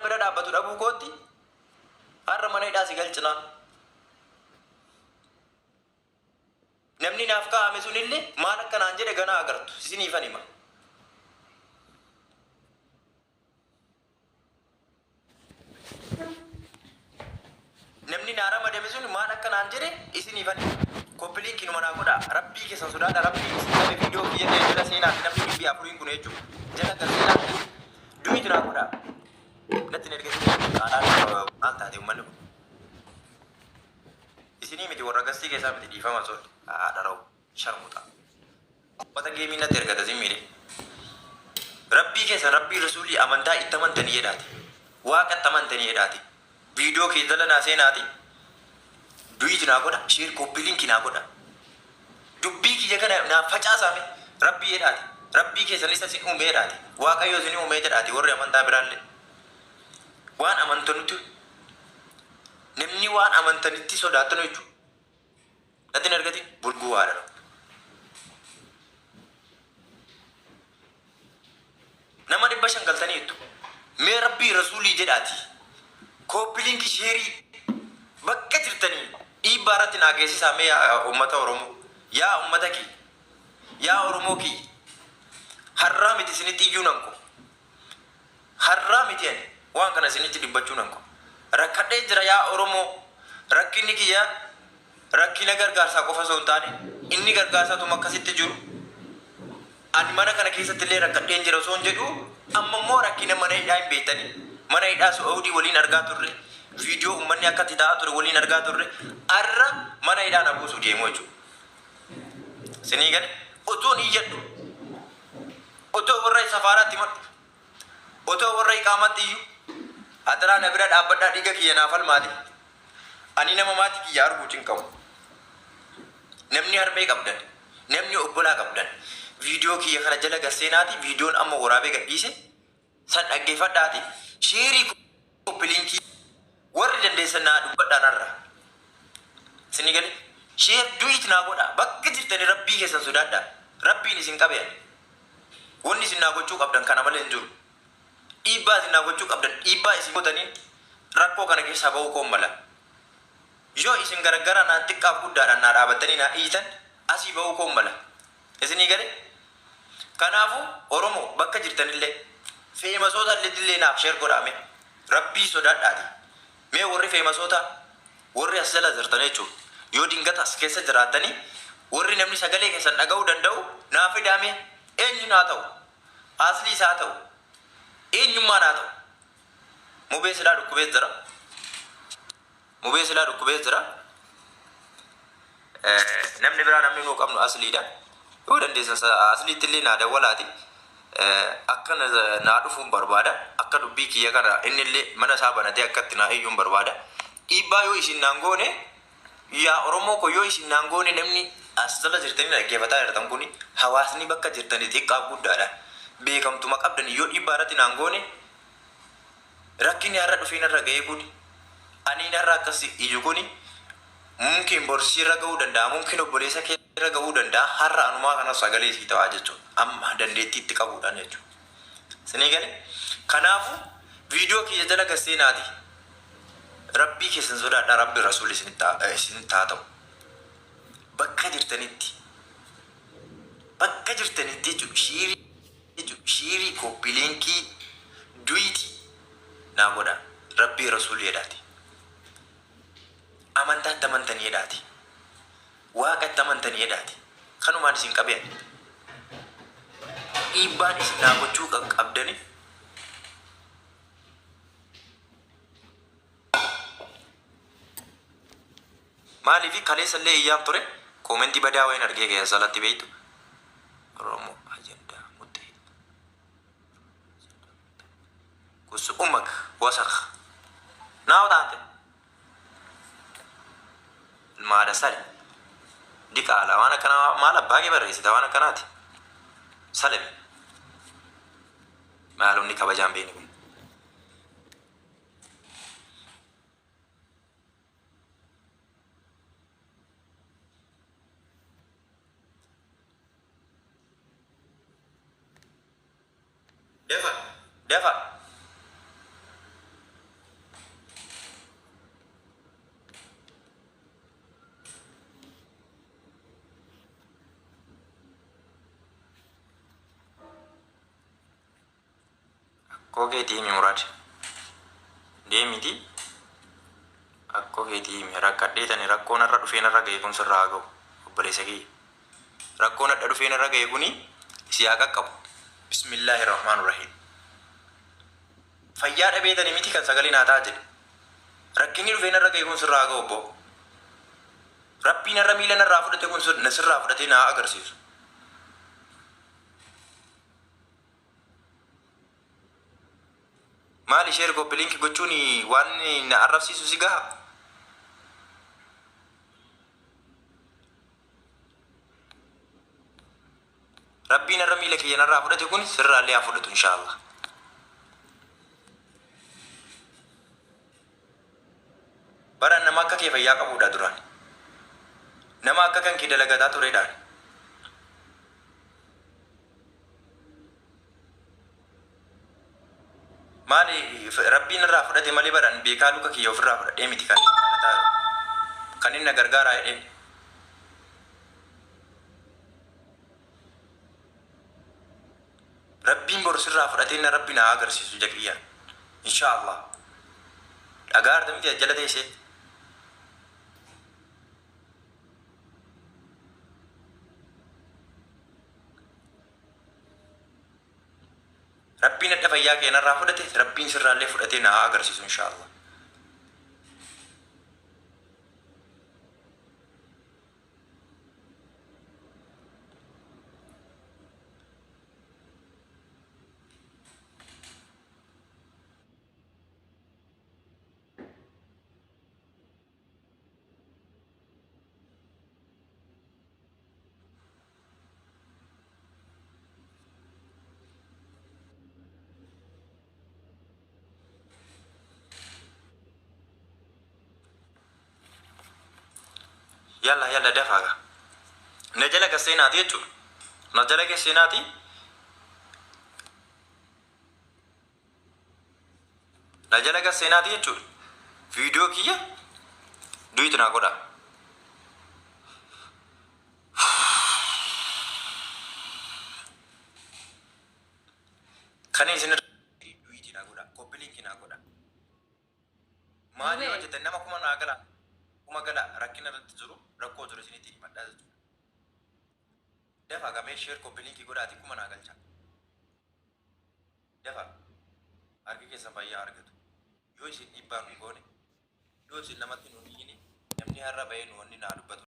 bira dhaabbatu dhabuu kootti har'a mana hidhaa si galchinaan. Namni naaf kaa'ame sunillee maal akka naan jedhe ganaa agartu. Isiniifan hima. Namni naa ramadame sun maal akka naan jedhe isiniifan hima. Copy link numa naa godhaa. Rabbii keessan sodaadha. Rabbiin isin qabe viidiyoo kiyya ta'e jala seenaati namni dhibbi afuriin kun jechuudha. Jala gad seenaati du'iitu naa godhaa. Natti hin ergatin qaanaa maal taate uummanni kun. Isinii miti warra gastii keessaa miti dhiifama sorry. Haadha rawu sharmuxa. Ummata geemii natti ergata zim jedhee. Rabbii keessan rabbii rasuulii amantaa itti amantanii jedhaati. Waaqa itti amantanii jedhaati. Viidiyoo kee jala naa seenaati. Du'iiti naa godha. Sheer koppii linkii naa godha. Dubbii kiyya kana naa facaasaa mee. Rabbii jedhaati. Rabbii keessan isa isin uume jedhaati. Waaqayyo isin uume jedhaati warri amantaa biraallee. Waan amantanutti namni waan amantanitti sodaatanu jechuudha. Natti hin argatin bulguu haadha rabbi. Nama 500 galtaniittu. Mee rabbii rasuulii jedhaati. Kooppi linki sheerii bakka jirtanii dhiibbaa irratti naa geessisaa mee yaa ummata Oromoo. Yaa ummata kiyya. Yaa Oromoo kiyya. Har'aa miti isinitti iyyuu nan ko. Har'aa miti ani waan kana isinitti dubbachuu nan ko. Rakkadhee jira yaa Oromoo. Rakkinni kiyya rakkina gargaarsaa qofa osoo hin taane inni gargaarsaatuma akkasitti jiru. Ani mana kana keessatti illee rakkadheen jira osoo hin jedhu amma immoo rakkina mana hidhaa hin beektanii. Mana hidhaa Su'uudii waliin argaa turre. Viidiyoo uummanni akka itti ta'aa ture waliin argaa turre. Har'a mana hidhaa na buusu deemu jechuudha. Sinii gale otoon iyyadhu otoo warra safaaraatti himadhu otoo warra iqaamatti iyyu hadaraa na bira dhaabbadhaa dhiiga kiyya naa falmaati. Ani nama maatii kiyya arguu cinqamu. Namni harmee qabdan, namni obbolaa qabdan, viidiyoo kiyya kana jala gad seenaati viidiyoon amma waraabee gadhiise san dhaggeeffadhaati sheerii copy linkii warri dandeessan naa dubbadhaa narra. Isinii gale share do it naa godhaa bakka jirtani rabbii keessan sodaadhaa rabbiin isin qabe ani. Wanni isin naa gochuu qabdan kana malee hin jiru. Dhiibbaa isin naa gochuu qabdan dhiibbaa isin gootaniin rakkoo kana keessaa ba'uu koon mala. Yoo isin garaggaraa naan xiqqaaf guddaadhaan naa dhaabattanii naa iyyitan asii ba'uu koon mala. Isinii galee? Kanaafuu Oromo bakka jirtanillee feemasoota illee naaf share godhaa mee. Rabbii sodaadhaati. Mee warri feemasoota warri as jala jirtan jechuudha. Yoo dingata as keessa jiraattanii warri namni sagalee keessan dhaga'uu danda'u naa fidaa mee eenyuun haa ta'u asliis haa ta'u eenyummaan haa ta'u. Mubee silaa dhukkubee jira. Mubee silaa dhukkubee jira. Namni biraa namni nuu qabnu asliidha. Yoo dandeessan asliitti illee naa dawwalaati. Akka naa dhufuun barbaada. Akka dubbii kiyya kana inni illee mana isaa banatee akka itti naa iyyuun barbaada. Dhiibbaa yoo isin naan goone yaa Oromoo koo yoo isin naan goone namni as jala jirtanii dhaggeeffataa jirtan kuni hawaasni bakka jirtanii xiqqaaf guddaadha. Beekamtuma qabdanii yoo dhiibbaa irratti naan goone Rakkinni har'a dhufee narra ga'ee kuni, aniin har'a akkas iyyu kuni, mumkin bor siirra ga'uu danda'a, mumkin obboleessa keerra ga'uu danda'a, har'a anumaa kana sagalee sii ta'aa jechuudha. Amma dandeettii itti qabuudhaan jechuudha. Isinii galee? Kanaafu viidiyoo kiyya jala gad seenaati Rabbii keessan sodaadhaa Rabbi Rasuulli isinitti haa ta'u. Bakka jirtanitti bakka jirtanitti jechuudha shiirii jechuudha shiirii koppiliinkii duiti naa godha rabbii rasuulli jedhaati amantaa itti amantanii jedhaati waaqa itti amantanii jedhaati kanumaan isin qabee ani dhiibbaan isin naa gochuu qabdani Maaliif kaleessa illee iyyaan ture koomentii badaa wayin argee keessa salatti beektu Oromo ajandaa muxxee kus ummak wasakh naa taante ilma haadha sale diqaala waan akkanaa maal abbaa kee barreessita waan akkanaati salemi maalumni kabajaan beekni kun. Dafa dafa. Akkoo keetii himi Muraad. Deemiti akkoo keetii himi rakkadhee tani rakkoon har'a dhufee narra ga'e kun sirraa haa ga'u obboleessa kiyya. Rakkoon hadha dhufee narra ga'e kuni si haa qaqqabu. Bismillaahi Rahmaan Rahiim. Fayyaa dhabee tani miti kan sagalee naa ta'a jedhe. Rakkinni dhufee narra ga'e kun sirraa haa ga'u obboo. Rabbiin har'a miila narraa fudhate kun sirraa fudhatee naa agarsiisu. Maali share copy link gochuun waan na arrabsiisu si gaha? Rabbiin har'a miila kiyya narraa fudhate kun sirraallee haa fudhatu inshaallah. Baran nama akka kee fayyaa qabuudha duraan. Nama akka kan kee dalagataa turedhaan. Maali Rabbiin irraa fudhate malee baran beekaa luka kiyya ofirraa fudhadhee miti kan kadhataa jiru. Kan inni na gargaaraa jedheen. Rabbiin boru sirraa fudhatee na Rabbi na agarsiisu ija kiyyaan. Inshaa Allah. Dhagaa arta miti jala teessee. Rabbiin hadha fayyaa kee narraa fudhate Rabbiin sirraallee fudhatee na haa agarsiisu inshaa Allah. Yalla yalla dafaa gaa. Na jala gassee naati jechuudha. Na jala gassee naati. Na jala gad seenaati jechuudha. Viidiyoo kiyya duet naa godhaa. Kan isin duet naa godhaa. Copy link naa godhaa. Maal yoo Mubee. jettan nama kuma naa gala kuma gala rakkina irratti jiru rakkoo jiru isinitti himadhaa jechuudha. Dafa gamee share copy link godhaati kuma naa galcha. Dafa harki keessan fayyaa argatu. Yoo isin dhiibbaa nun goone, yoo isin namatti nun iyyine, namni har'a bahee nu wanni naa dubbatu.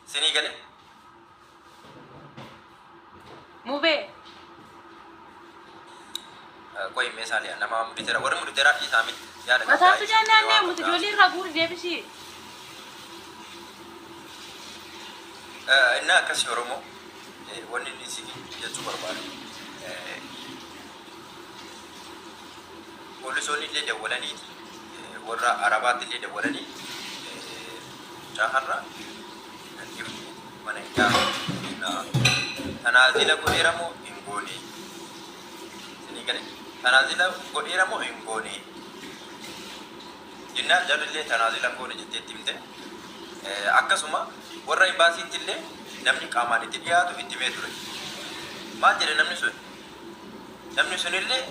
Sinii gale? Mubee. Qoyi mee saaliya nama muditeera warri muditeeraa dhiisaa miti yaada Mataa qabdaa sujaan isin naannee waan muti qabdaa. ijoollee irraa guuri deebisii. Innaa akkasi Oromoo wanni inni isin jechuu barbaadu poolisoonni illee dawwalaniiti warra Arabaatti illee dawwalanii mucaa har'a nan dhibne mana hidhaa tanaazila godheera moo hin goone isinii gale tanaazila godheera moo hin goone Jennaan jarrillee tanaazila hin goone jettee itti himte. Akkasuma warra imbaasiitti illee namni qaamaan itti dhiyaatu itti himee ture. Maal jedhe namni sun? Namni sunillee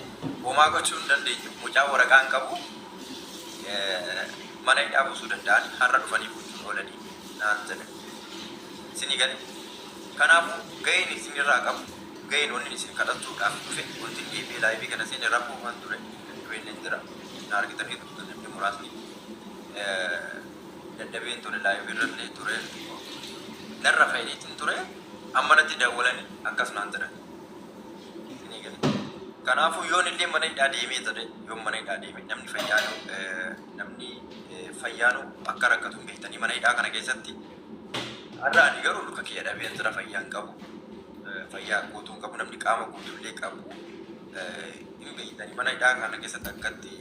homaa gochuu hin dandeenyu. Mucaan waraqaa hin qabu. Mana hidhaa buusuu danda'an har'a dhufanii fuuchuun oolanii naan jedhe. Isinii gale? Kanaafuu gaheen isinirraa qabu gaheen wanni isin kadhachuudhaaf dhufe wanti deebi'ee laayivii kana seene rakkoo kan ture dadhabeen jira. Na argitanii turtan namni muraasni dadhabeen ture live irrallee ture narra fayyadiitiin ture amma natti dawwalanii akkas naan jedhan. Isinii gale. Kanaafuu yoon illee mana hidhaa deemee ture yoon mana hidhaa deeme namni fayyaanuu namni fayyaanuu akka rakkatu hin beektanii mana hidhaa kana keessatti har'a ani garuu luka kiyya dhabeen jira fayyaa hin qabu. Fayyaa guutuu hin qabu namni qaama guutuu illee qabu. Hin beektanii mana hidhaa kana keessatti akkatti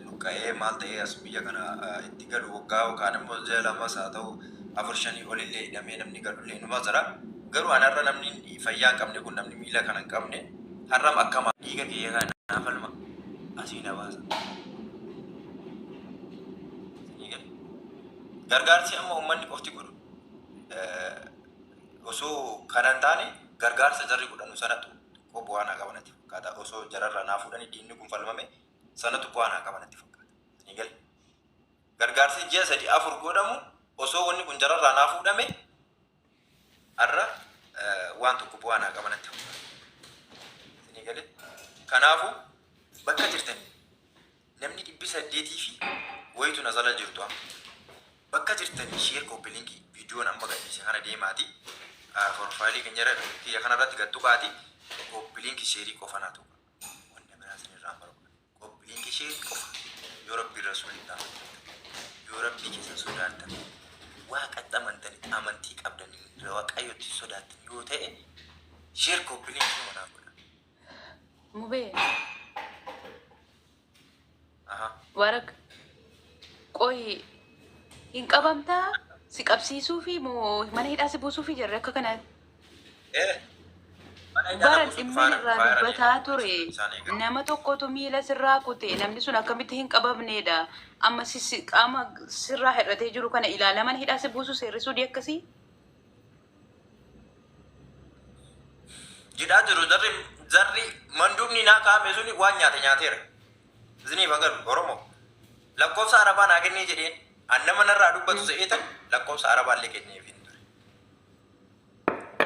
luqqa'ee maal ta'ee as biyya kana itti galu waggaa yookaan immoo ji'a lamas haa ta'u afur shanii olillee hidhamee namni galullee inuma jira. Garuu an har'a namni fayyaa hin qabne kun namni miila kana hin qabne har'am akkama dhiiga kiyya kana naa falma asii na baasa. Gargaarsi amma uummanni qofti godhu osoo kana hin taane Gargaarsa jarri godhanu sanatu xiqqoo bu'aa naa qaba natti fakkaata. Osoo jararraa naa fuudhanii diinni kun falmame sanatu bu'aa naa qaba natti fakkaata. Ni gale. Gargaarsi ji'a 3 4 godhamu osoo wanni kun jararraa naa fuudhame har'a waan tokko bu'aa naa qaba natti fakkaata. Isinii galee? Kanaafuu bakka jirtanii namni 800 fi wayitu na jala jirtu amma. Bakka jirtanii share copy link viidiyoon amma gadhiise kana deemaati profaayilii keenya irra kiyya kanarratti gad tuqaati copy link share qofa naa tuqa. Wanta biraa isinirraa hin barbaadu. Copy link share qofa yoo rabbii rasuulitti amantan yoo rabbii keessan sodaattan waaqatti amantanitti amantii qabdanii waaqayyotti sodaattan yoo ta'e share copy link manaa godha. Mubee. Aha. Warak. Qoyi hin qabamtaa si qabsiisuu fi moo mana hidhaa si buusuu fi jarri akka kana Eh. Mana hidhaa bara buusuuf dhimmi faara irraa faara dubbataa deemaa ture isaan eegaa. nama tokkotu miila sirraa kute namni sun akkamitti hin qabamneedha amma si si- qaama sirraa hir'atee jiru kana ilaala mana hidhaa si buusuu seerri suudii akkasii. Jidhaa jiru jarri jarri manduubni naa kaa'ame suni waan nyaate nyaateera. Isiniif haa galu Oromoo. Lakkoofsa Arabaa naa kennii jedheen an nama narraa dubbatu se'eetan lakkoofsa Arabaa illee kenneef hin ture.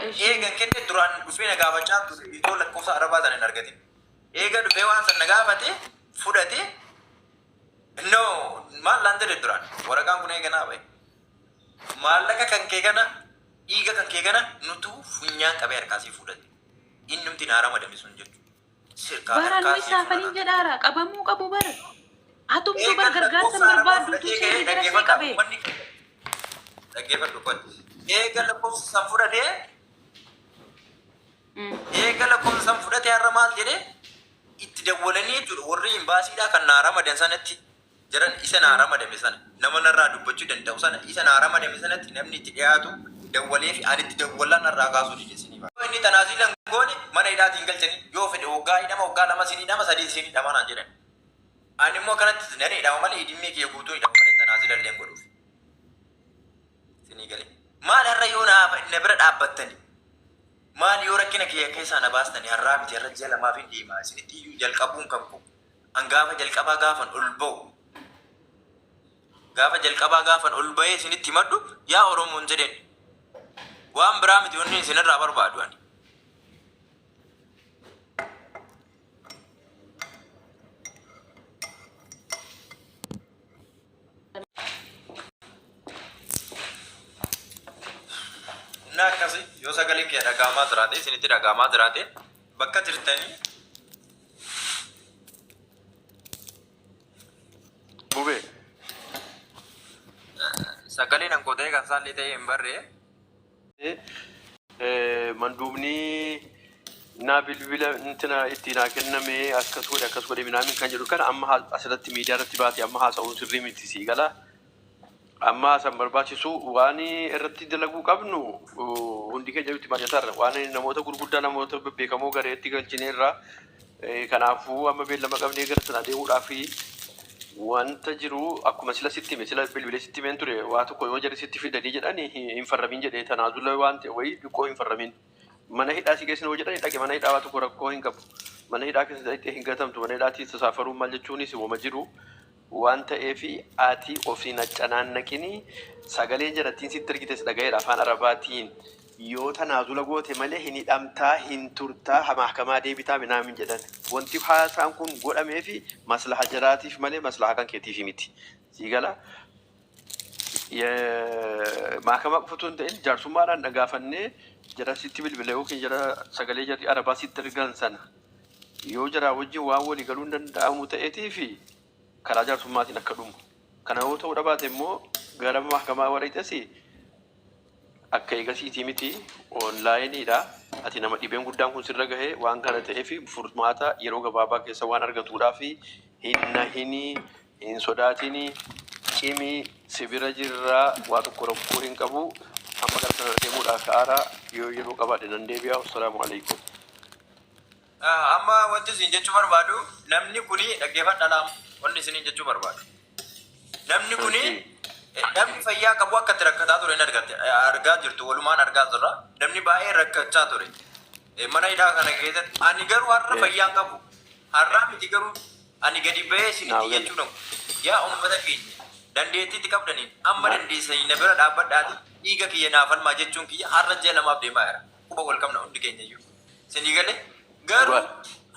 Eshi. Eegan kenne duraan dhufee na gaafachaa ture itoo lakkoofsa Arabaa sana hin argatin. Eega dhufee waan san na gaafate fudhate no maal naan jedhe duraan waraqaan kun eega naa ba'e. Maallaqa kan kee kana dhiiga kan kee kana nutu funyaan qabee harkaa sii fuudhate. Innumti naa ramadame sun jechuudha. Sirkaa Bara nu harkaa sii isaafaniin fuudhata. jedhaara qabamuu qabu bara. Atumtuu bar Eegan gargaarsa lakkoofsa hin arabaa barbaadduutu fudhatee ka'ee seerri jara sii dhaggeeffadha. qabe. Uummanni dhaggeeffadhu qoy. Eega lakkoofsa san fudhatee eega lakkoofsa san fudhatee har'a maal jedhee itti dawwalanii jechuudha warri imbaasiidhaa kan naa ramadan sanatti Jaran isa naa ramadame sana nama narraa dubbachuu danda'u sana isa naa ramadame sanatti namni itti dhiyaatu dawwaleefi ani itti dawwallaan narraa kaasuu dide isiniif haa. Inni tanaaziila hin goone mana hidhaatii hin galchanii yoo fedhe waggaa hidhama waggaa lama isin hidhama sadii isin hidhama naan jedhan. Ani immoo akkanatti nan hidhama malee idimmee kiyya guutuu hidhama malee tanaazila illee hin godhuuf. Isinii galee. Maal har'a yoo na, na bira dhaabbattani maal yoo rakkina kiyya keessaa na baastani har'aa miti har'a ji'a lamaaf hin deema isinitti iyyuu jalqabuun kan koo. An gaafa jalqabaa gaafan ol ba'u gaafa jalqabaa gaafan ol ba'ee isinitti himadhu yaa Oromoon jedheen waan biraa miti wanni isinirraa barbaadu ani. Innaa akkasi yoo sagaleen kiyya dhaga'amaa jiraate isinitti dhaga'amaa jiraate bakka jirtanii Bubee. Sagaleen an koo ta'ee kan isaallee ta'ee hin barree. Manduubni naa bilbila intina itti naa kenname akkas godhe akkas godhe minaamin kan jedhu kana amma asirratti miidiyaa irratti baate amma haasa'uun sirrii miti sii gala. Amma san barbaachisu waan irratti dalaguu qabnu hundi keenya itti mari'atarra waan namoota gurguddaa namoota bebbeekamoo gareetti galchineerra. Kanaafuu amma beellama qabnee gara sana adeemuudhaaf wanta jiru akkuma sila sitti hime sila bilbilee sitti himeen ture waa tokko yoo jarri sitti fidanii jedhani hin farramiin jedhee tanaazula waan ta'e wayii xiqqoo hin farramiin. Mana hidhaa si geessina yoo jedhani dhaqi mana hidhaa waa tokko rakkoo hin qabu. Mana hidhaa keessa dhaqxee hin gatamtu mana hidhaatii tasaafaruun maal jechuunis wama jiru. Waan ta'eef ati of hin accanaannaqini sagaleen jarattiin sitti ergites dhagaheera afaan arabaatiin yoo tanaazula goote malee hin hidhamtaa hin turtaa mahkamaa deebitaa minaamin jedhan wanti haasaan kun godhameefi maslaha jaraatiif malee maslaha kan keetiif miti sii gala mahkamaa qofa otoo hin ta'in jaarsummaadhaan dhagaafannee jara sitti bilbile yookiin jara sagalee jarri arabaa sitti ergan sana Yoo jaraa wajjin waan walii galuun danda'amu ta'eetiifi karaa jaarsummaatiin akka dhumu. Kana yoo ta'uu dhabaate immoo gara mahkamaa warayxes akka eegasiitii miti onlaayiniidha. Ati nama dhibeen guddaan kun sirra gahe waan kana ta'eef furmaata yeroo gabaabaa keessa waan argatuudhaaf hin nahinii, hin sodaatinii, cimi si bira jirra waa tokko rakkoo hin qabu. Amma gara sana deemuudhaa ka'aara yoo yeroo qabaadhe nan deebi'a. Wassalaamu alaikum. Amma wanti isin jechuu barbaadu namni kuni dhaggeeffadha laam wanni isiniin jechuu barbaadu. Namni kuni namni fayyaa qabu akka itti rakkataa ture hin argatte argaa jirtu walumaan argaa jirra. Namni baay'ee rakkachaa ture. Mana hidhaa kana keessatti ani garuu har'a fayyaan qabu. Har'aa miti, garuu ani gadi bahee isinitti Naaf gale. iyyachuu dhabu. Yaa uummata keenya, dandeettiitti qabdaniin amma dandeessanii na bira dhaabbadhaati dhiiga kiyya naaf falmaa jechuun kiyya har'a ji'a 2f deemaa jira. Quba wal qabna hundi keenya iyyuu. Isinii galee? Garuu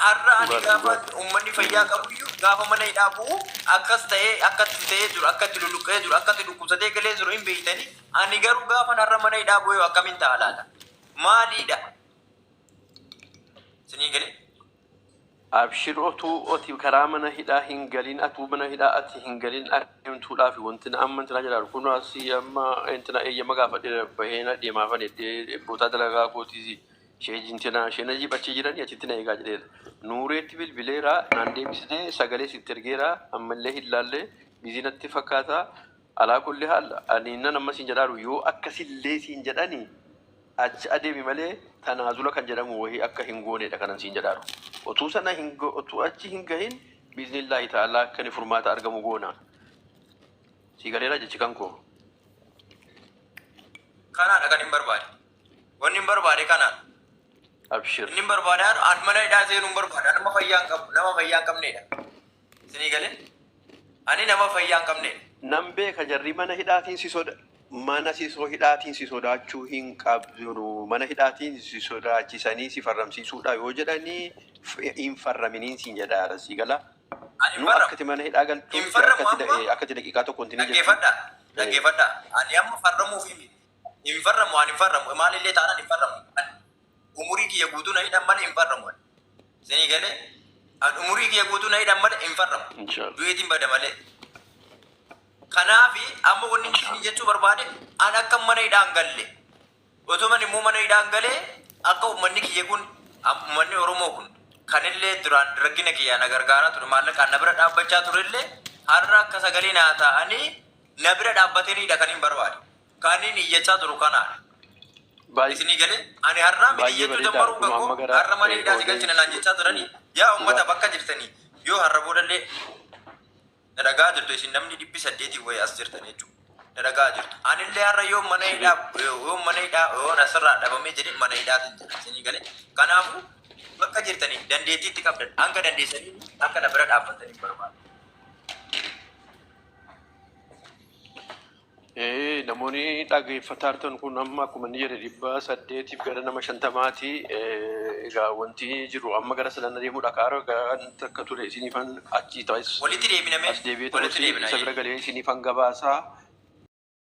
har'a ani gaafa uummanni fayyaa qabuyyuu gaafa mana hidhaa bu'u akkas ta'ee, akkatti ta'ee jiru, akkatti luluqqee jiru, akkatti dhukkubsatee galee jiru hin beektanii. Ani garuu gaafa har'a mana hidhaa bu'ee akkamiin ta'a laata? Maaliidha? Isinii galee? Abshir, otuu oti karaa mana hidhaa hin galin, atuu mana hidhaa ati hin galin adeemtuudhaaf wanti na amma intina jedhaa kun asii amma intina eeyyama gaafadhe bahee na deemaa fadhe bootaa dalagaa kootii ishee intina ishee na jiphachee jiranii achitti na eegaa jedheera. Nuureetti bilbileera, naan deebisnee, sagalee sitti ergeera, ammallee hin laalle, busy natti fakkaata. Alaa kulli haal, ani nan amma siin jedhaaru, yoo akkasillee siin jedhanii achi adeemi malee tanaazula kan jedhamu wahii akka hin goonedha kanan siin jedhaaru. Otuu sana hin otuu achi hin gahin, biiznillaahi ta'ala, akka inni furmaata argamu goona. Sii galeera jechi kan koo. Kanaadha kan hin barbaade. Wanni hin barbaade kanaadha. Abshir. Inni hin barbaade an mana hidhaa seenuu hin barbaade. Nama fayyaa hin qabu. Nama fayyaa hin qabnedha. Isinii galee? Ani nama fayyaa hin qabnedha. Nan beeka, jarri mana hidhaatiin si soda mana si so hidhaatiin si sodaachuu hin qabdu. Mana hidhaatiin si sodaachisanii si farramsiisuudha yoo jedhanii hin farraminiin siin jedha, si gala. Ani hin Nu farramu. akkati mana hidhaa Hin galtuutti farramu akkati amma. akkati daqiiqaa tokko hin jettu. Dhaggeeffadhaa. Dhaggeeffadhaa. Ani amma farramuuf himi. Hin farramu, ani hin farramu. Maalillee taanaan hin farramu. Ani umurii kiyya guutuu na hidhan malee hin farramu ani. Isinii galee? Ani umurii kiyya guutuu na hidhan malee hin farramu. Inshallah. Du'eetiin bada malee. Kanaafi amma wanni isin jechuu barbaade, an akka mana hidhaa hin galle. Otoo man immoo mana hidhaa hin galee akka uummanni kiyya kun, uummanni Oromoo kun kanillee duraan rakkina kiyyaa na gargaaraa ture, maallaqaan na bira dhaabbachaa turellee, har'a akka sagalee naa ta'anii na bira dhaabbatanidha kan hin barbaade. Kan inni iyyachaa turu kanaadha. Isinii galee? Ani har'aa miti Baay'ee iyyachuu bareedaadha. jammaruu Kun kan amma koo gara har'a mana hidhaa si galchina naan jechaa turanii, yaa uummata bakka jirtanii, yoo har'a boodallee na dhagaa jirtu, isin namni 800 wayii as jirtan jechuudha. Na dhagaa jirtu. Anillee har'a yoo mana hidhaa, yoo mana hidhaa, yoo asirraa dhabamee jedhee mana hidhaatiin jira. Isinii galee? Kanaafuu bakka jirtanii dandeettiitti qabdan hanga dandeessanii akka na bira dhaabbatanii barbaada. Namoonni dhaggeeffataa jirtan kun amma akkuma inni jedhe 800f gara nama 50ti. Egaa wanti jiru amma gara sadan adeemuudha. Kaara gara takka ture isiniifan achi ta'es Walitti deebiname. As deebi'ee Walitti ta'us deebina. isa bira galee isiniifan gabaasaa.